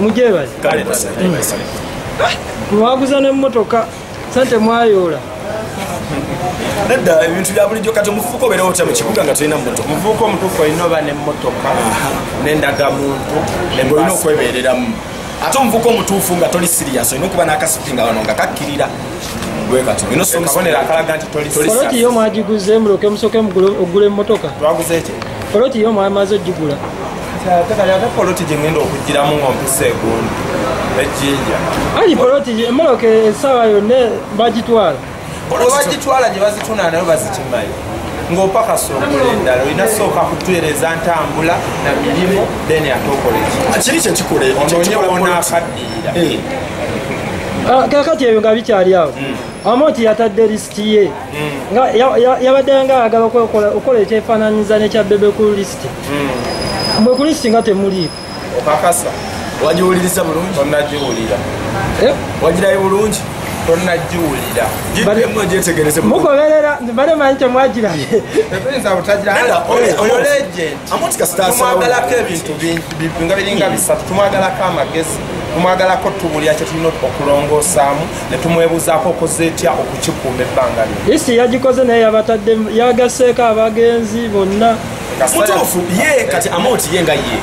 Mujebale. Kale mwaguza n'emmotoka sente mwayoola. Nedda ebintu bya bulijjo kati omuvubuka obeerawo otya mu kibuga nga tolina mmotoka? Omuvubuka omutuufu olina oba n'emmotoka n'endagamuntu olina okwebeereramu. Ate omuvubuka omutuufu nga toli serious olina okuba n'akasipi nga wano nga kakkirira bwe kati. Olina akabonero akalaga nti toli serious. Poloti yo mwagiguze mulyoke musooke ogule emmotoka? Twaguze ki? Poloti yo mwamaze ogigula. Ate kati ate poloti gye ngenda okugiramu ng'ompisa egundi ejjinja. Ali poloti emmotoka essaawa yonna bagitwala. Olwagitwala gye bazitunda nayo bazikimanyi. Ng'opakasa ogula endala olina sooka kutuweereza ntambula na mirimu then ate okola eki. Kiri kye kikola onoonye w'onaakaddirira. Kaakati ebyo nga bikyali awo. Amooti yatadde lisiti ye. Nga yabadde nga ayagala okukola ekyefaanaanyiriza n'ekya Bebe ku lisiti. Mwe ku lisiti nga temuliiko. Okakasa. Wagiwuliriza bulungi? Tonnagiwulira. Wagirayo bulungi? Tonnagiwulira. Giddemu ogyetegereze bulungi. Mugoberera mbadde manyi temwagirabye. Tetuyinza butagira. Oyo legend. Amooti kasita asalawo. Tumwagalako ebintu bingi nga biringa bisatu. Tumwagalako amagezi. Tumwagalako tubulya kye tulina okulongoosaamu ne tumwebuuzaako okoze etya okukikuuma ebbanga lino. Lisiti yagikoze naye yabatadde yagasseeko abagenzi bonna. Mutuufu ye kati Amooti ye nga ye.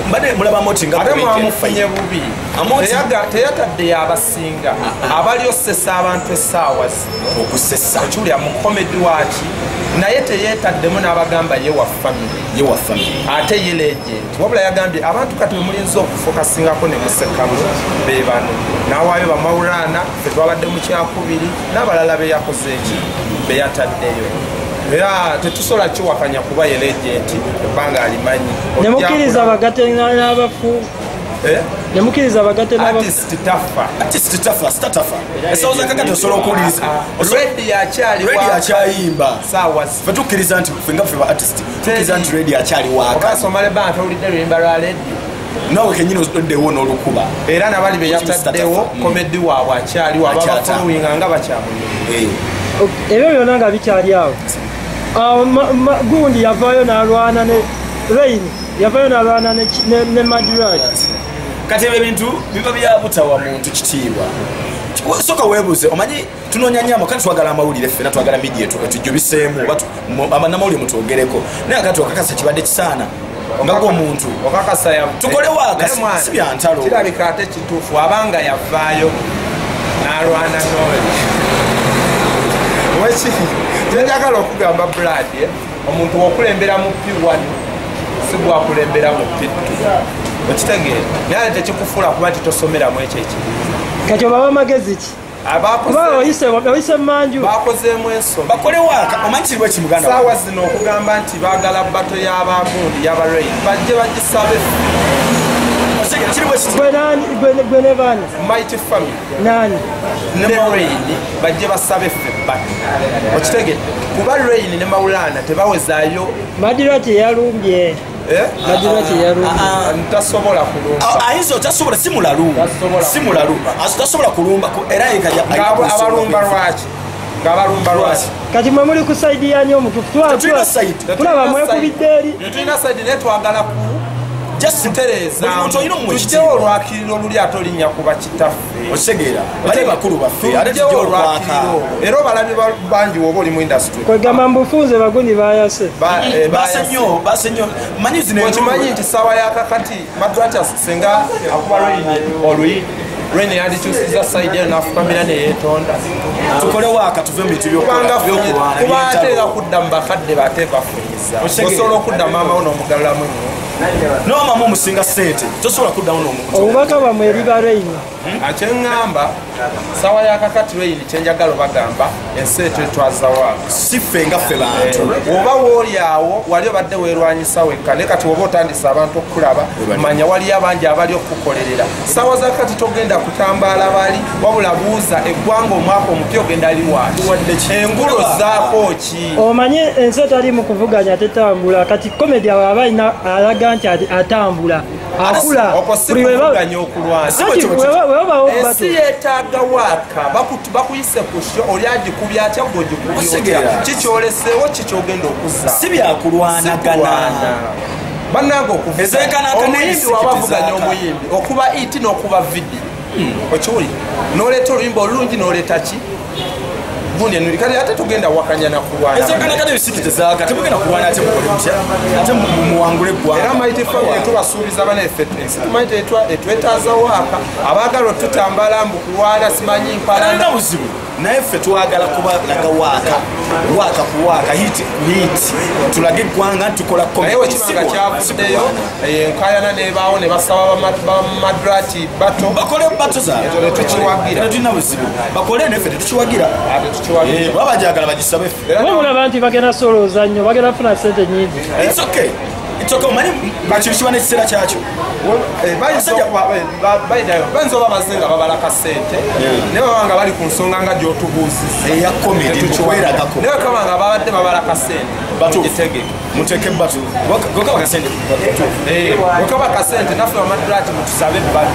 Mbadde mulaba Amooti nga ate mwamufunye bubi. Teyatadde yabasinga abali osesa abantu essaawa zino okusesa. Okiwulira mu comedy waaki naye teyeetaddemu n'abagamba ye wa family. Ye wa family. Ate ye legend. Wabula yagambye abantu kati bwe mulinza okufokasingako ne musekamu be bano. N'awaayo bamawulaana ffe twabadde mu kyakubiri n'abalala be yakoze eki be yataddeyo. Era tetusobola kiwakanya kuba ye legend ebbanga alimanyi. Ne mukkiriza abagatte n'abafu. Ne mukkiriza abagatte n'abafu. Artist tafa. Artist tafa, star tafa. Esowooza kakati osobola okuwuliriza. Redi akyali Redi akyayimba. Saawa. Ffe tukkiriza nti ffe nga ffe ba artist tukkiriza nti Redi akyali waaka. Okasoma omala ebbanga towulidde luyimba lwa Redi. Naawe kennyini oddewo n'olukuba. Era n'abali be yataddewo comedy waabwe akyaliwo ababafollowinga nga bakyamunyumira. Ebyo byonna nga bikyali awo. Gundi yavaayo n'alwana ne Rain, yavaayo n'alwana ne Madiraj. Kati ebyo ebintu biba bya butawa muntu kitiibwa. Sooka weebuuze omanyi tunoonya nnyo kati twagala amawulire ffenna twagala media etujubiseemu bannamawulire mutwogereko naye akati okakasa kibadde kisaana nga gw'omuntu okakasa tukole waaka si bya ntalo. Kirabika ate kituufu abanga yavaayo n'alwana n'oli. Kyenjagala okugamba Brad, omuntu wokulembera mu P1 si gwakulembera mu P2. Okitegeera? Naye ate tekikufuula kuba nti tosomeramu ekyo ekibiina. Kati obawa amagezi ki? Kuba oyise mmanju. Bakozeemu ensobi. Bakole waaka omanyi kiri bwe muganda. Ssaawa zino okugamba nti baagala bato y'abagundi y'abareyi bajje bagisabe. Gwe ne baani? Mighty Family. Nani? Ne Rain bajje basabe ffe bato. Okitegedde? Kuba Rain ne Maulana tebawezaayo. Madirati yalumbye. Madirati yalumbye. Ntasobola kulumba. Ayinza otasobola si mulalu. Si mulalu. Tasobola kulumba era abalumba lwaki? Ng'abalumba lwaki? Kati mwe muli ku side yani omutuufu. Tetulina side. Tulaba mwekubidde eri. Tetulina side naye twagala ku just tereza. Tujjewo olwakiriro oluli ate olinnya kuba kitaffe. Okitegeera? Bali bakulu baffe ate tujjewo olwaka. Era obalabi bangi woba oli mu industry. Kwegamba mbufunze bagundi bayase. Base nnyo, base nnyo. Manyi zino okimanyi nti ssaawa ya kakati Madrata singa akuba Rain oluyi. Rain yandikyusiza side eno n'afukamira ne yeetonda. Tukole waaka tuve mu bintu by'okulwana. Kuba ate era kudda mu bakadde bate bafunyiza. Osobola okudda maama wo n'omugalulamu ennyo. No mama omusinga ssente tosobola kuddamu n'omuntu. Obubaka bwammwe eri ba Rain. Kyeŋŋamba ssaawa ya kakati Rain kyenjagala obagamba ensi etwetwaza waaka. Si ffe nga ffe bantu. Oba wooli awo wali obadde weerwanyisa wekka naye kati oba otandise abantu okukulaba manya waliyo abangi abali okukukolerera. Ssaawa za kati togenda kutambaala bali wabula buuza eggwanga omwaka omupya ogenda liwaaki. Engulo zaako ki? Omanye ensi etali mu kuvuganya tetambula kati comedy awo aba alina alaga nti atambula akula. Okwo si kuvuganya okulwana. Ensi yeetaaga waaka bakuyise ku sho oli agikubya atya gw'ogikubya otya kikyoleseewo kikyogenda okuzza. Si byakulwanagana. Bannange omuyimbi wabavuganya omuyimbi okuba iti n'okuba video. Okiwulira n'oleeta oluyimba olulungi n'oleeta ki gundi enuli kati ate tugenda wakanya na kulwana. Ezekanakana ebisiki tezaaka temugenda kulwana ate mukole mutya ate muwangule eggwanga. Era Mighty Family tubasuubiza banaffe ensi tumanyi etwetaaza waaka abaagala otutambala mbu kulwana simanyi mpalana buzibu naye ffe twagala kubalaga waaka waaka ku waaka hit ku hit tulage eggwanga tukola naye wekibanga kyavuddeyo enkayana nebaawo ne basaba bamadrati bato bakole bato zaabwe tetukiwagira tetulina buzibu bakole neffe tetukiwagira baba bajagala bagisabe ffe wabula nti bagenda solooza nnyo bagenda kufuna sente nyingi. It's okay. It's okay, omanyi kintu kiba n'ekiseera kyakyo. Bayinza oba bazze nga babala kasente naye baba nga bali ku nsonga nga gy'otubuuzizza eya comedy muweragako naye kaba nga babadde babala kasente mugitegeke muteeke batu wekaba kasente wekaba kasente naffe bamadrati mutusabe ebbali.